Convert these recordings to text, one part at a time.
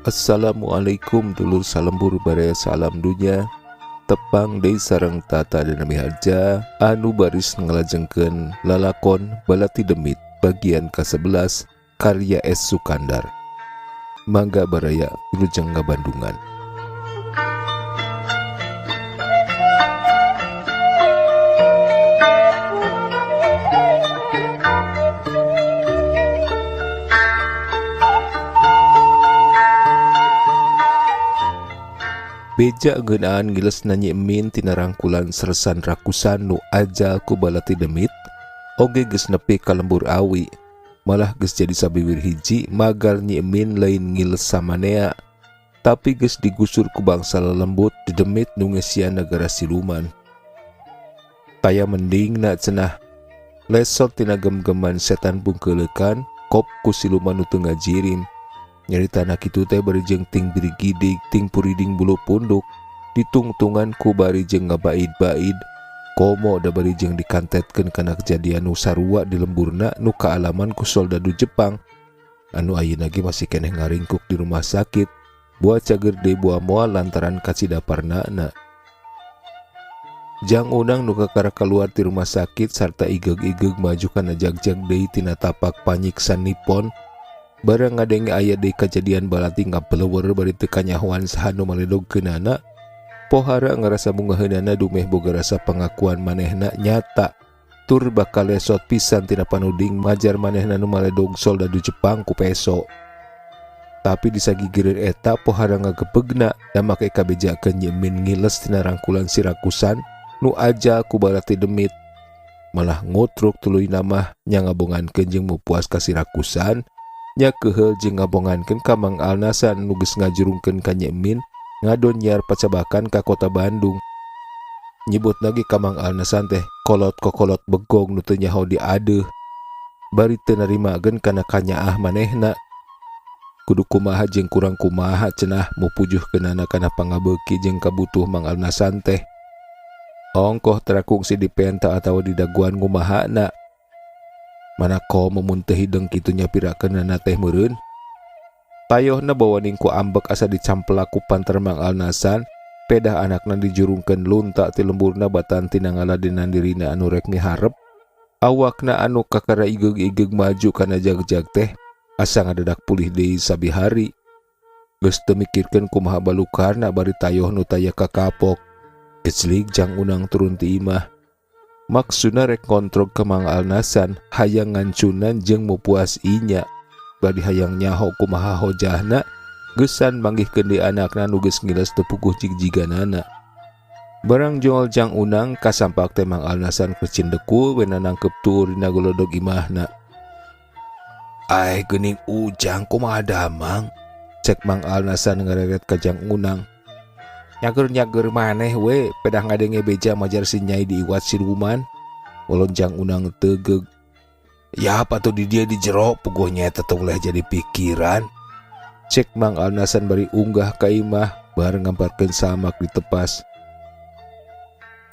Assalamualaikum dulur salembur baraya salam dunya tepang deui sareng Tata Dana Miharja anu baris ngalajengkeun lalakon Balati Demit bagian ka-11 karya S Sukandar. Mangga baraya wilujeng ngabandungan. Beja ngeunaan ngiles Nyi Emin tina rangkulan Sersan Rakusan nu ajal ku Balati Demit oge geus nepi ka lembur awi malah geus jadi sabiwir hiji magar Nyi Emin lain ngiles samanea tapi geus digusur ku bangsa lelembut di demit nu ngesian negara siluman. Taya mending na cenah lesot tina gemgeman setan bungkeleukan kop ku siluman nu teu ngajirim. Nyaritana kitu teh bari jeung ting birigidig ting puriding bulu punduk ditungtungan ku bari jeung ngabaid-baid komo da bari jeung dikantetkeun kana kejadian nu sarua di lemburna nu kaalaman ku soldadu Jepang anu ayeuna ge masih keneh ngaringkuk di rumah sakit buah cager deui buah moal lantaran kacidaparnana. Jang Unang nu kakara kaluar ti rumah sakit sarta igeug-igeug maju kana jagjag deui tina tapak panyiksan Nippon barang ngadenge aya deui kajadian balati ngabeleueur bari teu kanyahoan saha nu maledogkeunana. Pohara ngarasa bungaheunana dumeh boga rasa pangakuan manehna nyata tur bakal lesot pisan tina panuding majar manehna nu maledog soldadu Jepang ku peso. Tapi disagigireun eta pohara ngagebegna da make kabejakeun Nyi Emin ngiles tina rangkulan si Rakusan nu ajal ku Balati Demit. Malah ngutruk tuluy mah nya ngabongankeun jeung mupuas ka si Rakusan nya keuheul jeung ngabongankeun ka Mang Alnasan nu geus ngajurungkeun ka Nyi Emin ngadon nyiar pacabakan ka kota Bandung. Nyebut lagi ka Mang Alnasan teh kolot kokolot begong nu teu nyaho diadeuh bari teu narimakeun kana kanyaah manehna. Kudu kumaha jeung kurang kumaha cenah mupujuhkeunana kana pangabeuki jeung kabutuh Mang Alnasan teh. Ongkoh tera kungsi dipenta atawa didaguan ngumahana. Mana komo mun teu hideung kitu nyapirakeunana teh meureun. Payohna bawaning ku ambek asa dicampelak ku panter Mang Alnasan, pedah anakna dijurungkeun lunta ti lemburna batan tina ngaladenan dirina anu rek miharep. Awakna anu kakara igeug-igeug maju kana jagjag teh asa ngadadak pulih deui sabihari. Geus teu mikirkeun kumaha balukarna bari tayoh nu taya kakapok. Keclik Jang Unang turun ti imah. Maksudna rek ngontrog ka Mang Alnasan hayang ngancunan jeung mupuas inya. Bari hayang nyaho kumaha hojahna geusan manggihkeun deui anakna nu geus ngiles teu puguh jigjiganana. Barang jongol Jang Unang kasampak teh Mang Alnasan keur cindekul we nangkep tuur dina golodog imahna. Ai geuning Ujang kumaha damang? Cek Mang Alnasan ngareret ka Jang Unang. Nyager-nyager maneh we pedah ngadenge beja majar si Nyai diiwat siluman. Walon Jang Unang tegeug. Ya apa tuh di dia di jero puguh nya eta teh ulah jadi pikiran. Cek Mang Alnasan bari unggah ka imah bareng ngamparkeun samak di tepas.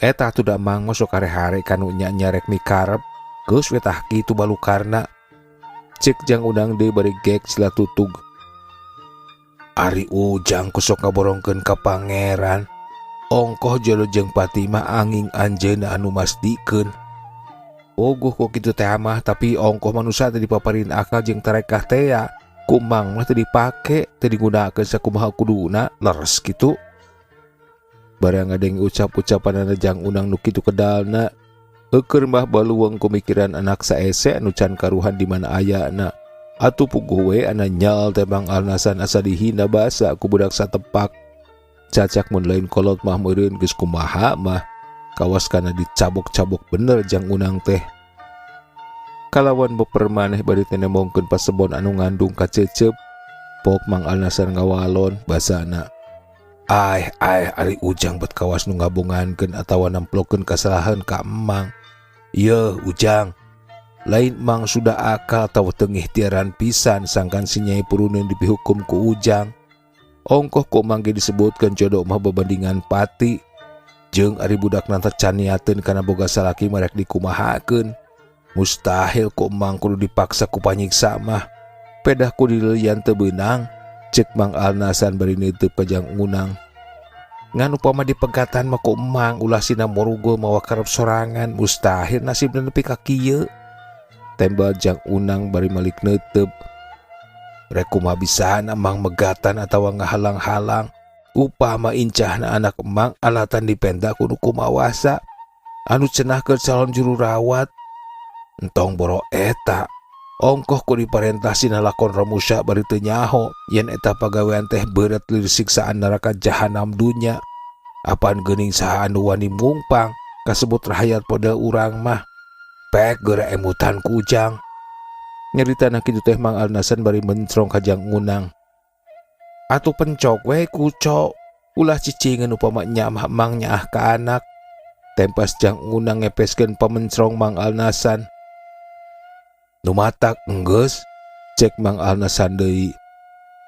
Eta atuh da Mang masuk hare-hare kanu nya rek mikarep. Geus we tah kitu balukarna. Cek Jang Unang deui bari gek sila tutug. Ari Ujang kusok ngaborongkeun ka pangeran. Ongkoh jolo jeung Fatimah anging anjeunna anu masdikeun. Ogoh kok kitu teh mah tapi ongkoh manusa teh dipaparin akal jeung tarekah teh ya. Ku Mang mah teu dipake, teu digunakeun sakumaha kuduna, leres kitu. Barang ngadenge ucap-ucapanana Jang Unang nu kitu kedalna. Eukeun mah baluweung kumikiran anak saese anu can karuhan di mana ayana. Atuh puguh we ana nyal teh Mang Alnasan asa dihina basa ku budak satepak. Cacak mun lain kolot mah meureun geus kumaha mah. Kawas kana dicabok-cabok bener Jang Unang teh. Kalawan beper maneh bari teh nembongkeun pasebon anu ngandung kacecep. Pok Mang Alnasan ngawalon basana. Ai ai ari Ujang bet kawas nu ngabongankeun atawa namplokeun kasalahan ka Emang. Yeuh Ujang. Lain Mang sudah akal atawa teu ngihtiaran pisan sangkan si Nyai Puruneun dipihukum ku Ujang. Ongkoh ku Mang ge disebutkeun jodoh mah babandingan pati. Jeung ari budakna teh can niateun kana boga salaki marek dikumahakeun. Mustahil ku Mang kudu dipaksa ku panyiksa mah. Pedah ku dileuyan teu beunang. Cek Mang Alnasan bari neuteub ka Jang Unang. Ngan upama dipegatan mah ku emang ulah sina morugul mawa karep sorangan, mustahil nasibna nepi ka kieu. Tembal Jang Unang bari malik neuteub. Rek kumaha bisaan emang megatan atawa ngahalang-halang. Upama incahna anak emang alatan dipenta ku nu kumawasa. Anu cenah keur calon juru rawat. Entong boro eta. Ongkoh ku diparentah sina lakon romusya bari teu nyaho yen eta pagawean teh beurat lir siksaan neraka jahanam dunya. Apan geuning saha anu wani mungpang kasebut rahayat model urang mah. Pek geura emutan ku Ujang. Nyaritana kitu teh Mang Alnasan bari mencrong ka Jang Unang. Atuh pencok we kuco, ulah cicingeun upama nya mah emang nyaah ka anak. Tempas Jang Unang ngepeskeun pamencrong Mang Alnasan. Nu matak enggeus, cek Mang Alnasan deui.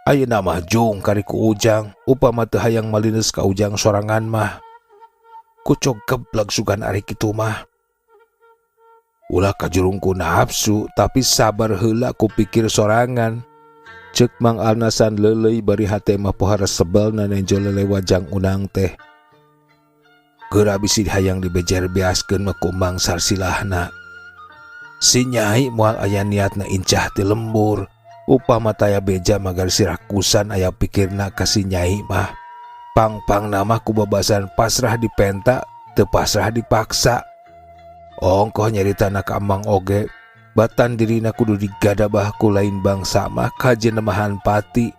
Ayeuna mah jung kari ku Ujang, upama teu hayang malines ka Ujang sorangan mah. Kuco gebleg sugan ari kitu mah. Ulah kajurung ku nafsu, tapi sabar heula ku pikir sorangan. Cek Mang Alnasan leuleuy bari hate mah pohara sebelna nenjo lelewa Jang Unang teh. Geura bisi hayang dibejer beaskeun mah ku Mang sarsilahna. Si Nyai moal aya niatna incah ti lembur. Upama taya beja magar sirakusan aya pikirna ka si Nyai mah. Pang-pangna mah ku babasan pasrah dipenta, teu pasrah dipaksa. Ongkoh nyaritana ka Emang oge, batan dirina kudu digadabah ku lain bangsa mah kajenemahan pati.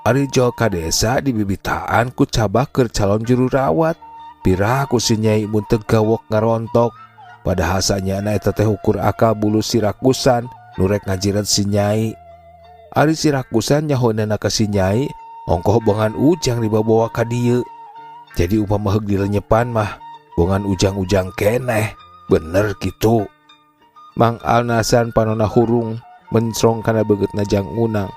Ari jol ka desa dibibitaan ku cabak keur calon juru rawat. Piraku si Nyai mun teu gawok ngarontok. Padahal sanyana eta teh ukur akal bulu sirakusan nu rek ngajiret si Nyai. Ari sirakusan nyahoeunana ka si Nyai, ongkoh bongan Ujang dibawa ka dieu. Jadi upama heug dilenyepan mah bongan Ujang-ujang keneh. Bener kitu. Mang Alnasan panona hurung mencrong kana beungeutna Jang Unang.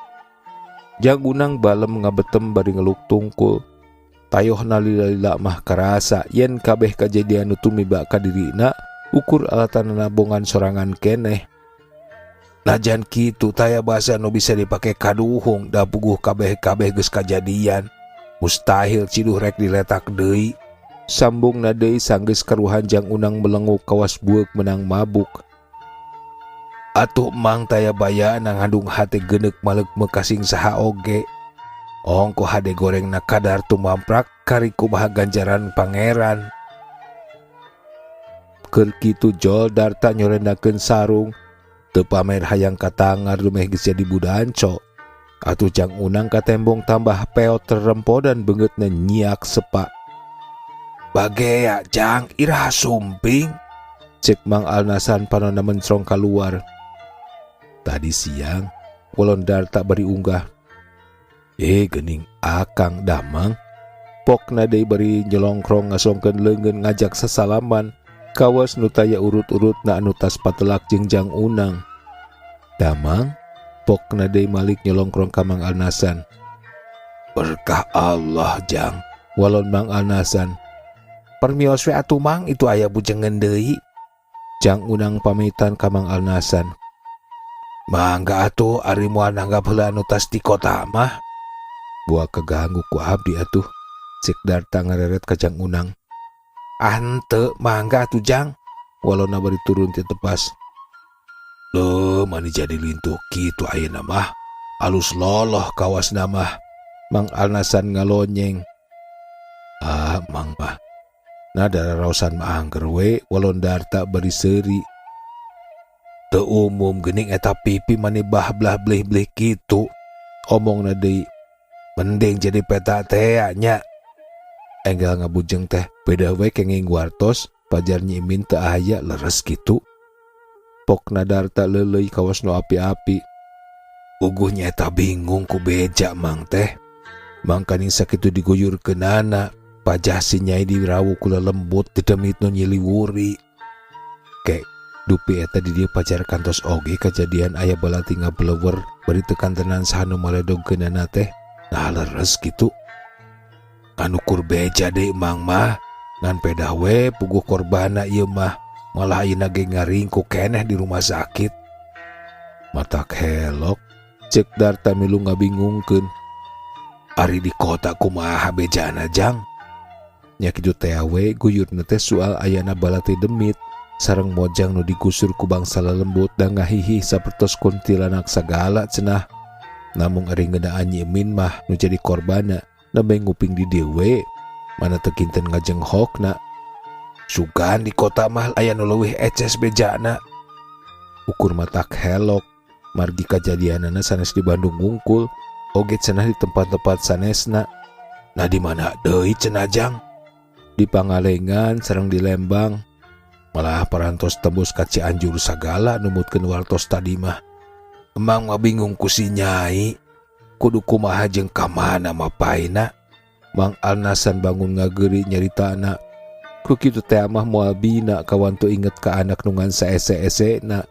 Jang Unang balem ngabetem bari ngeluk tungkul. Tayohna lila-lila mah karasa yen kabeh kajadian nu tumiba ka dirina ukur alatanana bongan sorangan keneh. Najan kitu taya basa nu bisa dipake kaduhung da puguh kabeh-kabeh geus kajadian. Mustahil ciduh rek diletak deui. Sambungna deui sanggeus karuhan Jang Unang melenguk kawas bueuk menang mabuk. Atuh emang taya bayana ngandung hate geuneuk maleuk mekasing saha oge. Ongkoh hade gorengna kadar tumamprak kari kumaha ganjaran pangeran. Keur kitu jol Darta nyorendakeun sarung. Teu pamer hayang katangar dumeh geus jadi budanco. Atuh Jang Unang katembong tambah peot terempodan beungeutna nyiak sepa. Bagea Jang iraha sumping. Cek Mang Alnasan panona mencrong kaluar. Tadi siang walon Darta bari unggah. Geuning akang damang. Pokna deui bari nyelongkrong ngasongkeun leungeun ngajak sasalaman. Kawas nu taya urut-urutna anu tas patelak jeung Jang Unang. Damang, pokna deui malik nyelongkrong ka Mang Alnasan. Berkah Allah Jang, walon Mang Alnasan. Permios we atuh Mang, itu aya bujengeun deui. Jang Unang pamitan ka Mang Alnasan. Mangga atuh ari moal nanggap heula anu tas di kota mah. Buah keganggu ku abdi atuh. Cek Darta ngareret ka Jang Unang. Ah henteu, mangga atuh Jang. Walona bari turun ti tepas. Leuh mani jadi lintuh kitu ayeuna mah. Alus loloh kawasna mah. Mang Alnasan ngalonyeng. Ah Mang mah. Nah dararaosan mah angger we walon Darta bari seuri. Teu umum geuning eta pipi mani bahblah blih-blih kitu. Omongna deui. Mending jadi peta teh nya. Enggal ngabujeng teh beda we kenging wartos pajar Nyi Imin teu aya leres kitu. Pokna Darta leuleuy kawas nu api-api. Uguh nyata bingung ku beja mang teh. Mangkaning sakitu diguyurkeunana pajah si Nyai dirawu ku lelembut didemit nu nyiliwuri. Ke dupi eta di dieu pajar kantos oge kajadian aya balati ngabelewer bari teu kantenan saha nu maledogkeunana teh. Nah leres kitu. Anu kur beja deui mang mah ngan pedah we puguh korbana ieu mah malah ayeuna ge ngaringkuk keneh di rumah sakit. Matak helok cek Darta milu ngabingungkeun. Ari di kota kumaha bejana, Jang? Nya kitu teh we guyurna teh soal ayana balati demit sareng mojang nu digusur ku bangsa lelembut dan ngahihih sapertos kuntilanak sagala cenah. Namung ari ngeunaan Nyi Emin mah nu jadi korbana nembe nguping di dieu we mana teu kinten ngajenghokna. Sugan di kota mah aya nu leuwih eces bejana. Ukur matak helok margi kajadianana sanes di Bandung wungkul oge cenah di tempat-tempat sanesna. Nah, di mana deui cenah, Jang? Di Pangalengan sareng di Lembang. Malah parantos tembus ka Cianjur sagala numutkeun wartos tadi mah. Emang mah bingung ku si Nyai. Kudu kumaha jeung ka mana mapaina? Mang Alnasan bangun ngageuri nyaritana. Ku kitu teh mah moal bina kawantu inget ka anak nu ngan saese-esena.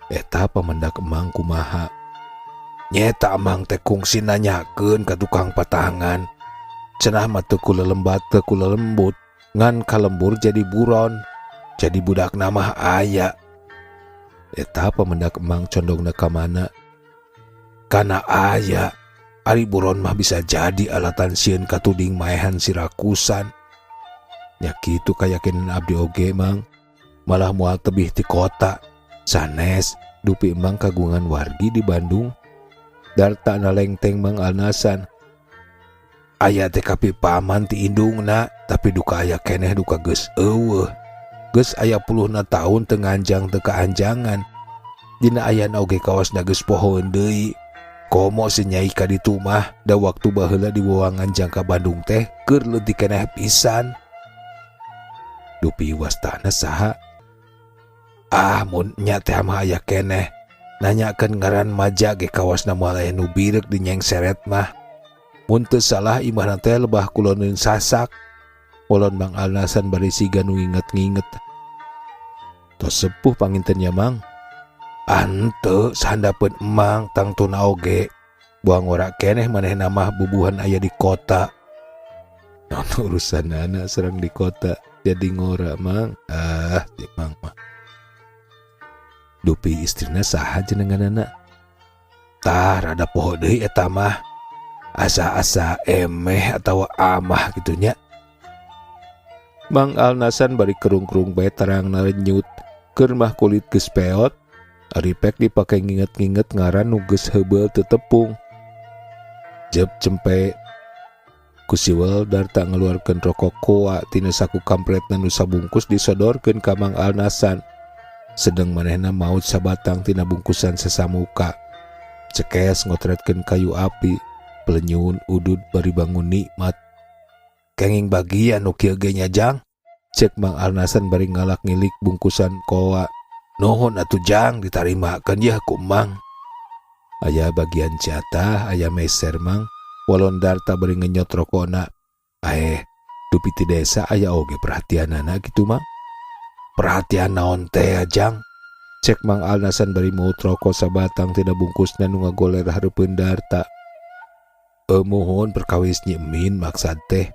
Eta pamendak emang kumaha? Nyeta emang teh kungsi nanyakeun ka tukang patangan. Cenah mah teu ku lelembat teu ku lelembut, ngan kalembur jadi buron. Jadi budakna mah aya. Eta pamendak emang condongna ka mana? Kana aya. Ari buron mah bisa jadi alatan sieun katuding maehan sirakusan. Nya kitu kayakinan abdi oge, Mang. Malah moal tebih ti kota. Sanes dupi emang kagungan wargi di Bandung? Darta nalengteng Mang Alnasan. Aya teh kapipaman ti indungna, tapi duka aya keneh duka geus euweuh. Geus aya puluhna tahun teu nganjang teu kaanjangan. Dina ayana oge kawasna geus pohoeun deui. Komo si Nyai ka ditu mah da waktu baheula dibawa nganjang ka Bandung teh keur leutik keneh pisan. Dupi wastana saha? Ah, mun nya teh mah aya keneh. Nanyakeun ngaran maja ge kawasna moal aya nu bireuk dinyengseret mah. Mun teu salah imahna teh lebah kuloneun Sasak. Molon Mang Alnasan bari siga nu nginget-nginget. Tos sepuh panginten nya, Mang? Henteu, sahandapeun emang tangtuna oge. Buang ngora keneh manehna mah bubuhan aya di kota. Naon urusanana sareng di kota jadi ngora, Mang? Ah, di Mang mah. Dupi istrina saha jenenganana? Tah, rada poho deui eta mah. Asa-asa emeh atawa amah kitu nya. Mang Alnasan bari kerung-kerung bae tarang narenyut. Keur mah kulit geus peot. Ari pek dipake nginget-nginget ngaran nu geus heubeul teu tepung. Jep cempe. Ku siwel Darta ngaluarkeun rokok koa tina saku kampretna nu sabungkus disodorkeun ka Mang Alnasan. Sedeng manehna maut sabatang tina bungkusan sasamuka. Cekes ngotretkeun kayu api, pelenyun udud bari bangun nikmat. Kenging bagian nu kieu ge nya, Jang? Cek Mang Alnasan bari ngalak ngilik bungkusan koa. Nuhun atuh, Jang, ditarimakeun yeuh ku Emang. Aya bagian jatah, aya meser, Mang. Walon Darta bari ngenyot rokona. Aeh, dupi ti desa aya oge perhatianana kitu, Mang. Perhatian naon teh, Jang? Cek Mang Alnasan bari maut rokok sabatang tina bungkusna nu ngagoler hareupeun Darta. E muhun perkawis Nyi Emin maksad teh.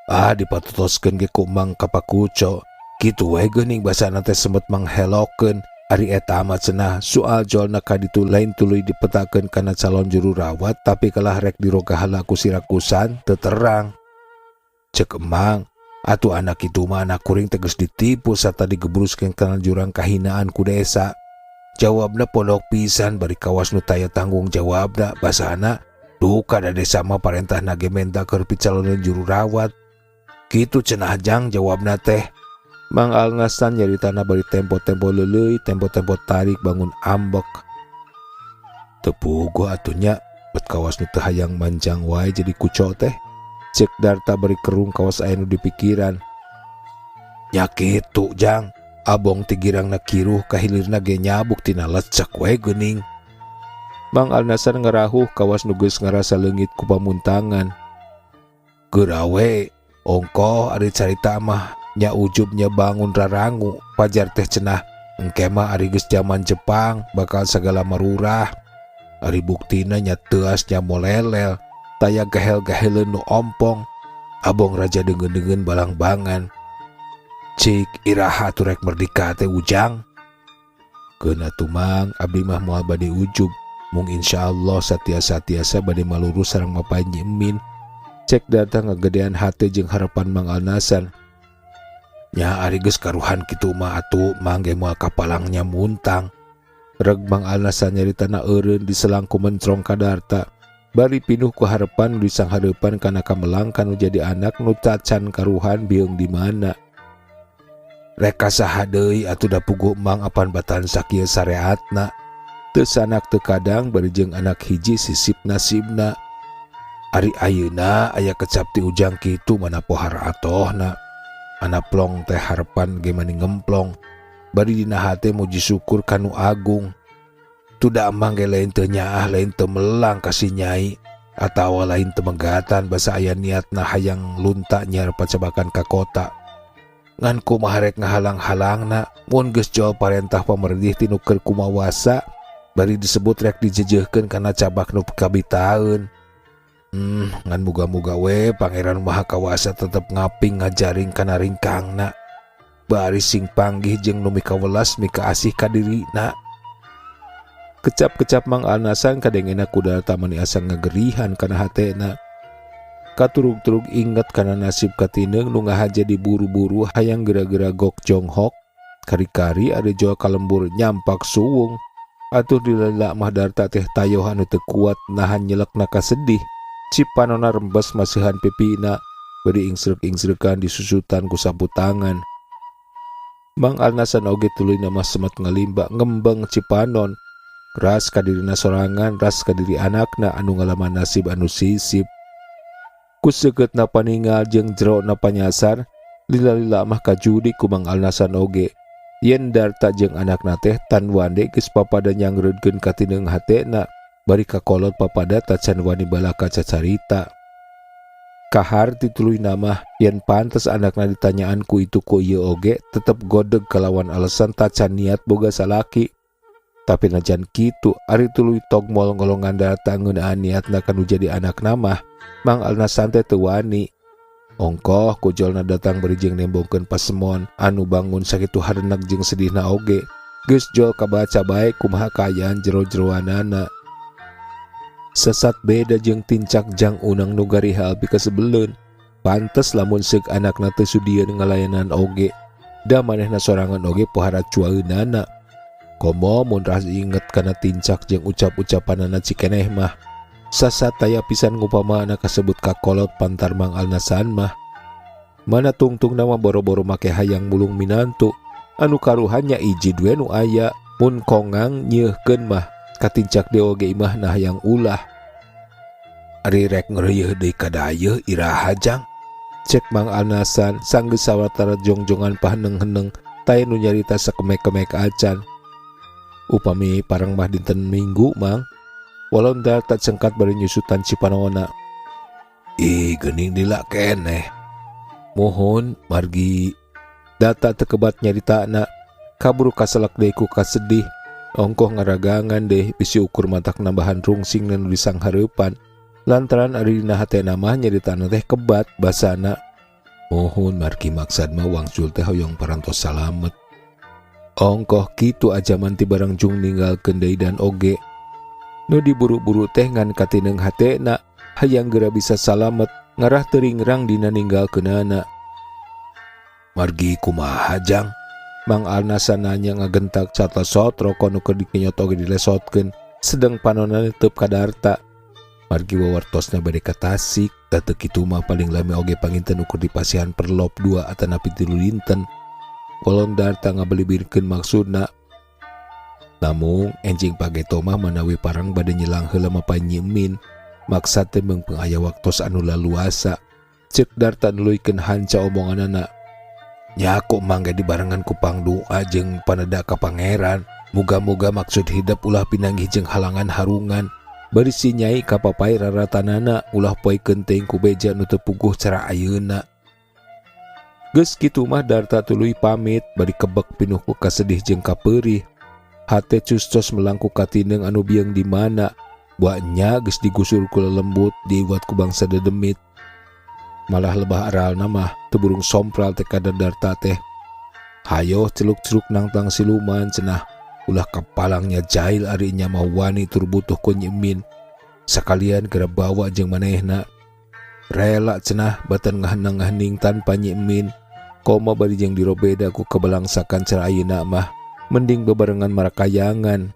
Ah, dipatutoskeun ge ku Mang ka Pakuco. Kitu we geuning basana teh semet manghelokeun. Ari eta mah cenah soal jolna ka ditu lain tuluy dipetakeun kana calon juru rawat tapi kalah rek dirogahala ku sirakusan teu terang. Cek Emang, atuh anak itu mah anak kuring teh geus ditipu sarta digebruskeun kana jurang kahinaan ku desa. Jawabna pondok pisan bari kawas nu taya tanggung jawabna basana duka da desa mah parentahna ge menta keur picaloneun juru rawat. Kitu cenah, Jang, jawabna teh. Mang Alnasan nyaritana bari tempo-tempo leuleuy, tempo-tempo tarik bangun ambek. Teu puguh atuh nya, bet kawas nu teu hayang manjang wae jadi kuco teh. Cek Darta bari kerung kawas aya nu dipikiran. Nya kitu, Jang, abong ti girangna kiruh ka hilirna ge nyabuk tina lecek we geuning. Mang Alnasan ngarahuh kawas nu geus ngarasa leungit ku pamuntangan. Geura we, ongkoh ari carita mah nya ujubnya bangun rarangu pajar teh cenah engke mah ari geus jaman Jepang bakal sagala marurah. Ari buktina nya teuas nya molelel taya gahel-gaheleun nu ompong. Abong raja deungeun-deungeun balangbangan. Cik iraha atuh rek merdeka teh, Ujang? Keun atuh, Mang, abdi mah moal bade ujub. Mung insyaallah satiasa-tiasa bade malurus sareng mapay Nyi Emin. Cek Darta ngagedean hate jeung harapan Mang Alnasan. Nya ari geus karuhan kitu mah atuh mang ge moal kapalangnya muntang. Reg Mang Alnasan nyaritana eureun diselang ku mencrong ka Darta. Bari pinuh ku harapan nu disanghareupan kana kamelang kanu jadi anak nu tacan karuhan bieung di mana. Rek ka saha deui atuh da puguh mang apan batan sakieu sareatna. Teu sanak teu kadang bari jeung anak hiji sisip nasibna. Ari ayeuna aya kecap ti Ujang kitu mana pohara atohna. Ana plong teh harapan ge mani ngemplong. Bari dina hate muji syukur kanu agung. Tuda emang ge lain teu nyaah lain teu melang ka si nyai atawa lain teu megatan basa aya niatna hayang lunta nyiar pacabakan ka kota. Ngan kumaha rek ngahalang-halangna mun geus jol parentah pameredih ti nu keur kumawasa bari disebut rek dijejehkeun kana cabak nu kabitaeun. Ngan muga-muga we Pangeran Maha Kawasa tetep ngaping ngajaring kana ringkangna. Bari sing panggih jeung nu mikawelas mikaasih ka dirina. Kecap-kecap Mang Alnasan kadengena ku Darta mani asa ngagerihan kana hatena. Katurug-turug inget kana nasib katineung nu ngahaja diburu-buru hayang gera-gera gok jonghok. Kari-kari ada jual kalembur nyampak suwung. Atuh dilelak mah Darta teh tayoh anu teu kuat nahan nyelekna kasedih. Cipanona rembes masihan pipina beri ingsrek-ingsrekan disusutan ku sapu tangan. Mang Alnasan oge tuluy nama semet ngalimba ngembeng cipanon. Ras kadirina sorangan, ras kadiri anakna anu ngalaman nasib anu sisip. Ku seukeutna paningal jeung jerona panyasar, lila-lila mah kajudi ku Mang Alnasan oge. Yen Darta jeung anakna teh tan wande geus papada nyangreudkeun katineung hatena, bari kakolot papada tacan wani balaka cacarita. Kahar tituluy mah yen pantes anakna ditanyaan ku itu ku ieu oge tetep godeg kalawan alasan tacan niat boga salaki. Tapi najan kitu ari tuluy togmol ngolongan Darta ngeunaan niatna kanu jadi anakna mah, Mang Alnasan teh teu wani. Ongkoh kujolna datang bari jeung nembongkeun pasemon anu bangun sakitu hareuneg jeung sedihna oge. Geus jol kabaca bae kumaha kaayaan jero-jeroanana. Sesat beda jeung tincak jang unang nu garihal pikasebeleun. Pantes lamun seuk anakna teu sudieun ngalayanan oge. Da manehna sorangan oge pohara cuaeunana. Komo mun ras inget kana tincak jeung ucap-ucapanana cikeneh mah. Sasat taya pisan ngupama anak kasebut kakolot pantar Mang Alnasan mah. Mana tungtung nama boro-boro make hayang mulung minantu. Anu karuhannya iji due nu aya mun kongang nyeuhkeun mah katincak deui oge imah nah hayang ulah. Ari rek ngeureuyeun deui ka dayeuh iraha jang. Cek Mang Alnasan sanggeus sawatara jongjongan paheneng-heneng taya nu nyarita sakemek-kemek acan. Upami parang mah dinten Minggu Mang. Walon Darta cengkat bari nyusutan cipanona. Ih geuning lila keneh. Mohon margi Data teu kebat nyaritana. Kaburu kaselak deui ku kasedih. Ongkoh ngaragangan deh bisi ukur matak nambahan rungsing nu disanghareupan. Lantaran ari dina hatena mah nyaritana teh kebat basana. Mohon margi maksad mah wangsul teh hoyong parantos salamet. Ongkoh kitu ajaman ti barang jung ninggalkeun deui dan oge. Nu diburu-buru teh ngan katineung hatena hayang geura bisa salamet ngarah teu ringrang dina ninggalkeunana. Margi kumaha jang? Mang Alnasan nanya ngagentak catalsot roko nu keur dikenyot oge dilesotkeun sedeng panonna netep ka Darta. Margi wawartosna bade ka Tasik, da teu kitu mah paling lami oge panginten ukur dipasihan perlop 2 atanapi 3 dinten. Walon Darta ngabelibirkeun maksudna. Namung enjing pageto mah manawi parang bade nyelang heula mapay Nyi Emin. Maksad teh meungpeung aya waktos anu laluasa. Ceuk Darta nuluykeun hanca omonganana. Nya ku mang ge dibarengan ku pangdoa jeung paneda ka pangeran. Muga-muga maksud hidep ulah pinanggih jeung halangan harungan. Bari si nyai kapapay raratanana ulah poekeun teuing ku beja nu teu puguh cara ayeuna. Geus kitu mah Darta tuluy pamit bari kebek pinuh ku kasedih jeung kapeurih. Hate cuscos melangku katineung anu bieung di mana. Buatnya geus digusur ku lelembut diiwat ku bangsa dedemit. Malah lebah aralna mah teu burung sompral teh kada Darta teh. Hayoh celuk-celuk nangtang siluman cenah. Ulah kapalangnya jail ari nya mah wani tur butuh ku Nyi Emin. Sakalian geura bawa jeung manehna. Rela cenah batan ngahenang-ngahening tanpa Nyi Emin. Komo bari jeung dirobeda ku kebalangsakan cara ayeuna mah mending bebarengan marakayangan.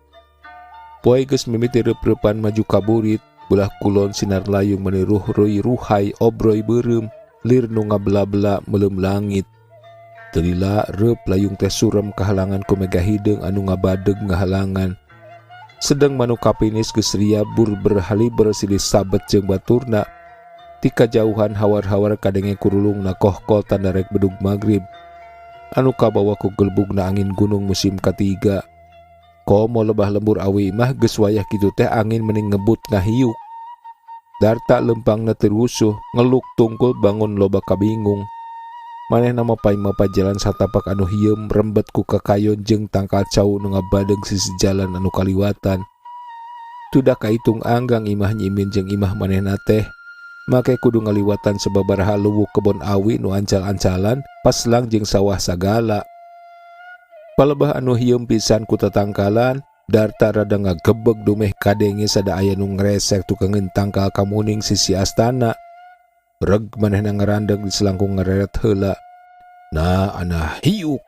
Poe geus mimiti reup-reupan maju ka burit, belah kulon sinar layung meni ruhruy ruhay obroy beureum lir nu ngabela-bela meuleum langit. Teu lila reup layung teh surem kahalangan ku mega hideung anu ngabadeg ngahalangan. Sedeng manu kapinis geus ria bur berhaliber silih sabet jeung baturna. Ti kajauhan hawar-hawar kadenge kurulungna kohkol tanda rek bedug magrib. Anu kabawa ku gelbugna angin gunung musim katiga. Komo lebah lembur awi mah geus wayah kitu teh angin meni ngebut ngahiuk. Darta lempangna teu rusuh, ngeluk tungkul bangun loba kabingung. Manehna mapay mapa jalan satapak anu hieum rembet ku kakayon jeung tangkal cau nu ngabadeg sisi jalan anu kaliwatan. Tudah kaitung anggang imah Nyi Imin jeung imah manehna teh. Make kudu ngaliwatan sababaraha luwuk kebon awi nu ancal-ancalan paslang jeung sawah sagala. Palebah anu hieum pisan ku tatangkalan, Darta rada ngagebeg dumeh kadenge sada aya nu ngresek tukangeun tangkal kamuning sisi astana. Reg manehna ngarandeg diselangkung ngareret heula. Nah ana hiuk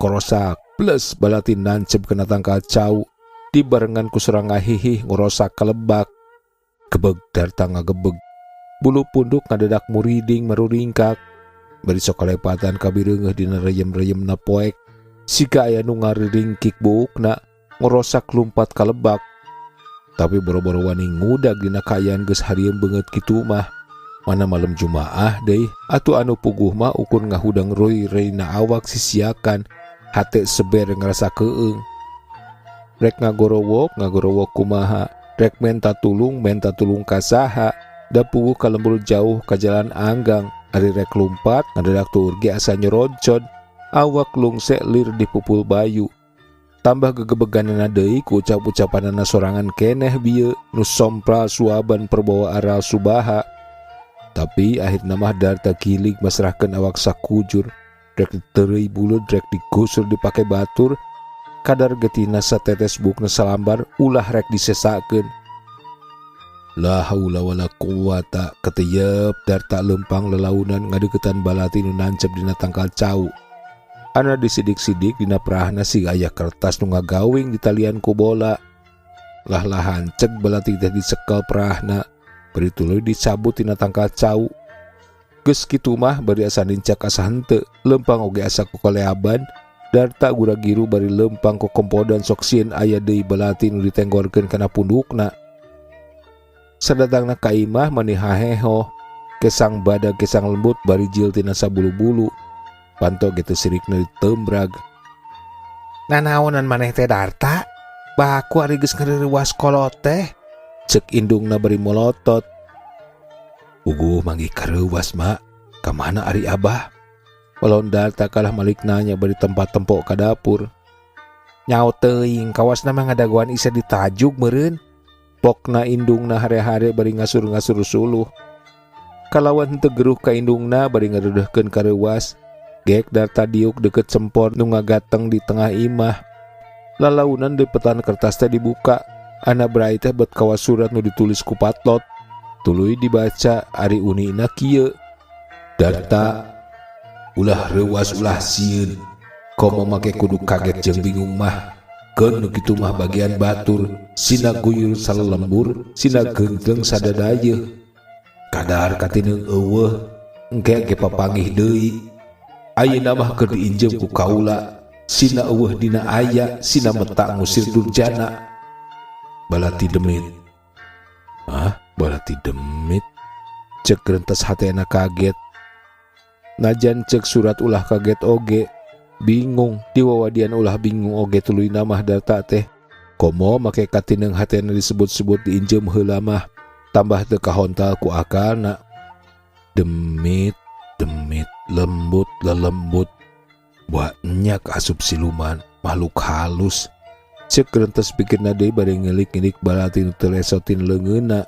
korosak plus balati nancep kena tangkal cau dibarengan ku surang ngahihih ngorosak kalebak. Gebeg Darta ngagebeg. Bulu punduk ngadedak muriding maruringkak. Bari sok kalepatan kabireungeuh dina reyem-reyemna poek. Siga aya nu ngariringkik buukna ngorosak lumpat kalebak. Tapi boro-boro wani ngudag dina kaayaan geus harieum beungeut kitu mah. Mana malam Jumaah deui atuh anu puguh mah ukur ngahudang reuy-reuyna awak sisiakan hate seber ngarasa keung. Rek ngagorowok ngagorowok kumaha, rek menta tulung ka saha, da puguh ka lembur jauh ka jalan anggang, ari rek lumpat ngadedak tuur ge asa nyoroncod. Awak lungse lir dipupul bayu. Tambah gegebeganana deui ku ucap-ucapanana sorangan keneh bieu nu sompral suaban perbawa aral subaha. Tapi akhirna mah Darta gilig masrahkeun awak sakujur, rek diteureuy buleud rek digusur dipake batur, kadar getina satetes buukna salambar ulah rek disesakeun. La haula wala quwata keteyep Darta lempang lelaunan ngadeukeutan balati nu nancep dina tangkal cau. Ana disidik-sidik dina prahna siga aya kertas nu ngagawing di talian ku bola. Lah-lahan cek balati teh dicekel prahna, bari tuluy dicabut tina tangkal cau. Geus kitu mah bari asa nincak asa henteu, lempang oge asa kokoleaban, Darta gura-giru bari lempang kokompodan sok sieun aya deui balati nu ditenggorkeun kana pundukna. Sadatangna ka imah mani haheho, kesang badag kesang lembut bari jil tina sabulu-bulu. Panto ge teu sirikna ditembrag. Nanaonan maneh teh Darta? Baku ari geus ngareuwas kolot teh. Cek indungna bari molotot. Puguh manggih kareuwas mak. Kamana ari abah? Walon Darta kalah malik nanya bari tempat tempok ka dapur. Nyao teuing kawasna mah ngadagoan isa ditajuk meureun. Pokna indungna hare-hare bari ngasur-ngasur suluh. Kalawan henteu geruh ka indungna bari ngareudeuhkeun kareuwas. Gek Darta diuk deket sempor nu ngagateng di tengah imah. Lalaunan lipetan kertas teh dibuka. Ana berai teh bet kawas surat nu ditulis ku patlot. Tuluy dibaca ari unina kieu. Darta ulah reuwas ulah sieun. Komo make kudu kaget jeung bingung mah. Keun nu kitu mah bagian batur, sina guyur salelembur, sina geungteung sadadayeuh. Kadar katineung eueuh, engke ge papanggih deui. Ayeuna mah keur diinjem ku kaula, sina eueuh dina aya, sina meta ngusir durjana. Balati demit. Hah? Balati demit? Cek rentes hatena kaget. Najan cek surat ulah kaget oge, bingung diwawadian ulah bingung oge tuluy mah Darta teh. Komo make katineung hatena disebut-sebut diinjem heula mah, tambah teu kahontal ku akalna. Demit, demit, lembut, lelembut. Buatnya asup siluman, makhluk halus. Cek rentes pikirna deui bari ngilik-ngilik balati nu teu lesotin leungeunna.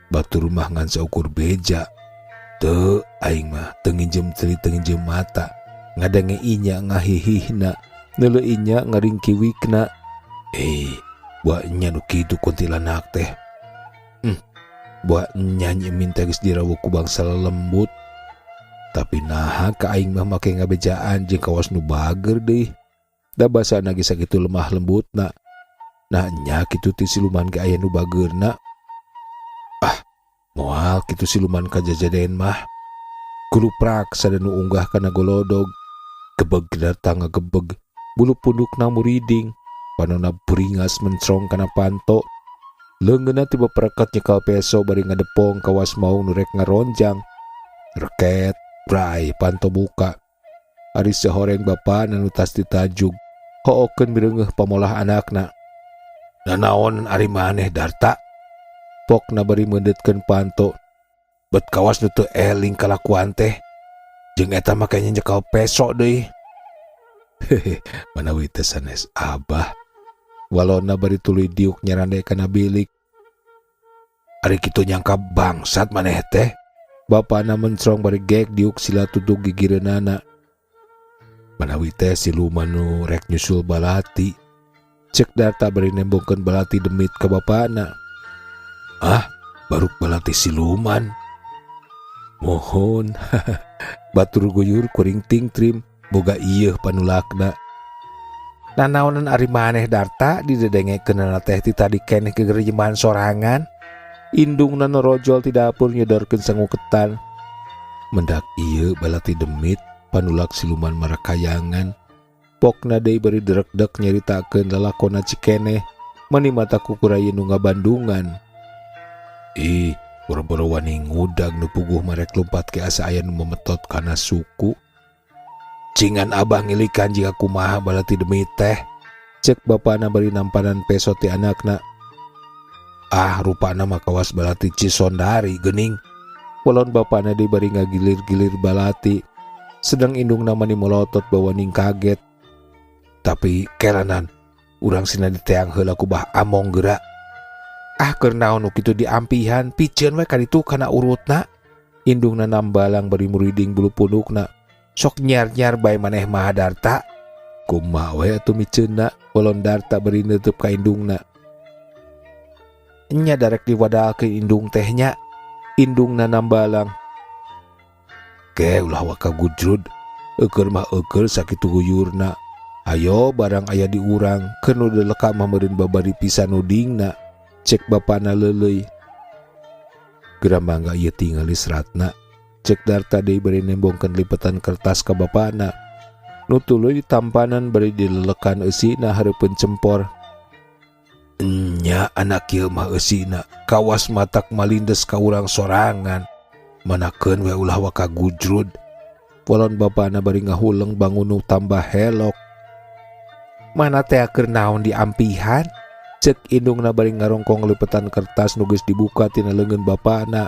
Batur mah ngan saukur beja. Teu aing mah teu nginjem ceuli teu nginjem mata. Ngadenge inya ngahihihna, neuleu inya ngaringkiwikna. Buat nya nu kitu kuntilanak teh. Buat nya Nyi Emin teh geus dirawuh ku bangsa lelembut. Tapi naha ka aing mah make ngabejaan jeung kawas nu bager deui. Da basana ge sakitu lemah lembutna. Nah nya kitu ti siluman ge aya nu bageurna. Ah, moal kitu siluman kajajaden mah. Kuluprak sada nu unggah kana golodog. Gebeg Darta ngagebeg, bulu pundukna muriding, panona buringas mencrong kana panto. Leungeunna tiba pereket nyekal peso bari ngadepong kawas maung nu rek ngaronjang. Reket, bray, panto buka. Ari sehoreng bapana nu tas ditajug, hookeun mireungeuh pamolah anakna. Nanaon ari maneh Darta? Pokna bari meundeutkeun panto. Bet kawas nu teu eling kalakuan teh. Jeung eta mah kayaknya nyekal peso deui. Hehe, manawi teh sanes abah. Walonna bari tuluy diuk nyarande kana bilik. Ari kitu nyangka bangsat maneh teh. Bapana mencrong bari gek diuk sila tudug gigireunana. Manawi teh siluman nu rek nyusul balati. Cek Darta bari nembongkeun balati demit ka bapana. Ah, baruk balati siluman. Mohon. Batur guyur kuring tingtrim boga ieuh panulakna. Nanaonan ari maneh Darta didedengekeunana teh ti tadi keneh gegerejeman sorangan. Indungna norojol ti dapur nyodorkeun sangu ketan. Mendak ieu balati demit panulak siluman marakayangan. Pokna deui bari derek-dek nyaritakeun lalakona cikeneh mani mata kukurayeun nu ngabandungan. Ih, boro-boro wani ngudag nu puguh marek lumpat ke asa aya nu memetot kana suku. Cingan abah ngilikan jika kumaha balati demit teh. Cek bapana bari nampanan peso ti anakna. Ah, rupana mah kawas balati Cisondari geuning. Walon bapana deui bari ngagilir-gilir balati. Sedang indungna mani molotot bawa ning kaget. Tapi kelanan urang sina diteang heula ku Bah Among geura. Ah, keur naon nu kitu diampihan, piceun we kaditu kana urutna. Indungna nambalang bari muriding bulu pundukna. Sok nyar-nyar bae maneh mah Darta. Kumaha we atuh miceunna, walon Darta bari neuteub ka indungna. Nya darek diwadalkeun indung teh nya. Indungna nambalang. Ke ulah waka gujrud, eukeun mah eukeun sakitu guyurna. Ayo barang aya di urang, keur nu deleka mah meureun babari pisan nu dingna. Cek bapana leuleuy. Geura mangga ieu tingali seratna. Cek Darta deui bari nembongkeun lipetan kertas ka bapana. Nu tuluy ditampanan bari dilelekan eusina hareupeun cempor. Nya anak ieu mah eusina kawas matak malindes ka urang sorangan. Manakeun we ulah waka gujrud. Walon bapana bari ngahuleng bangun nu tambah helok. Mana teh keur naon diampihan? Cek indungna bari ngarongkong lipetan kertas nu geus dibuka tina leungeun bapana.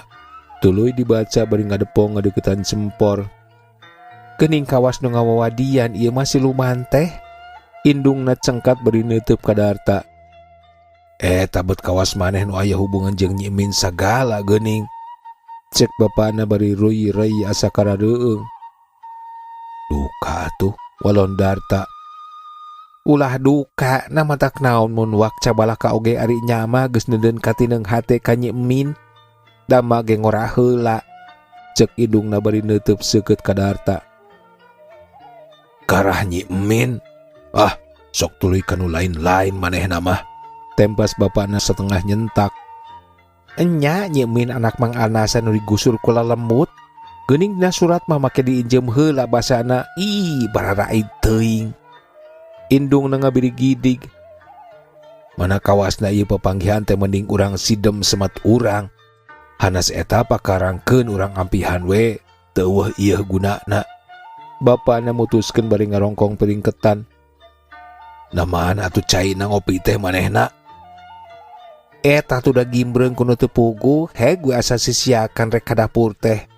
Tuluy dibaca bari ngadepong ngadeukeutan cempor. Geuning kawas nu ngawawadian ieu mah siluman teh. Indungna cengkat bari neuteub ka Darta. Tabet kawas maneh nu aya hubungan jeung Nyi Emin sagala geuning. Cek bapana bari ruy-reuy asa karareueung. Duka atuh walon Darta. Ulah duka na matak naon mun wak cabalaka oge ari nyama geus neudeun katineung hate ka Nyi Emin. Dama ge ngora heula. Cek indungna bari neuteub seukeut ka Darta. Karah Nyi Emin. Ah, sok tuluy kanu lain-lain manehna mah. Tempas bapana setengah nyentak. Enya Nyi Emin anak Mang Anasa nu digusur ku lalembut. Geuning dina surat mah make diinjem heula basana. Ih, bararaid teuing. Indungna ngabirigidig. Mana kawasna ieu papanggihan teh mending urang sidem semat urang. Hanas eta pakarangkeun urang ampihan we, teu eueuh ieu gunana. Bapana mutuskeun bari ngarongkong piring ketan. Namaan atuh caina ngopi teh manehna? Eta tuh da gimbreng kuno teu puguh, he gue asa sisiakan rek ka dapur teh.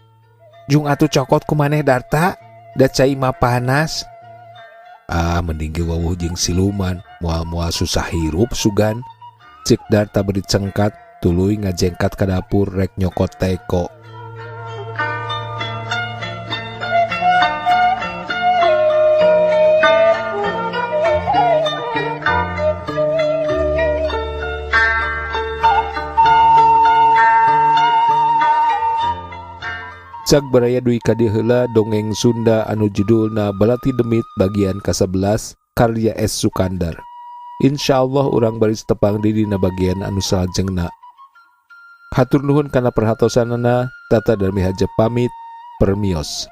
Jung atuh cokot ku maneh Darta, da cai mah panas. Ah, mending ge wawuh jeung siluman, moal-moal susah hirup sugan. Cek Darta beri cengkat, tuluy ngajengkat ka dapur rek nyokot teko. Cag baraya, dugi ka dieu heula dongeng Sunda anu judulna Balati Demit bagian ka-11 karya S. Sukandar. Insya Allah urang baris tepang di dina bagian anu salajengna. Hatur nuhun kana perhatosanana. Tata Darmi Haja pamit, permios.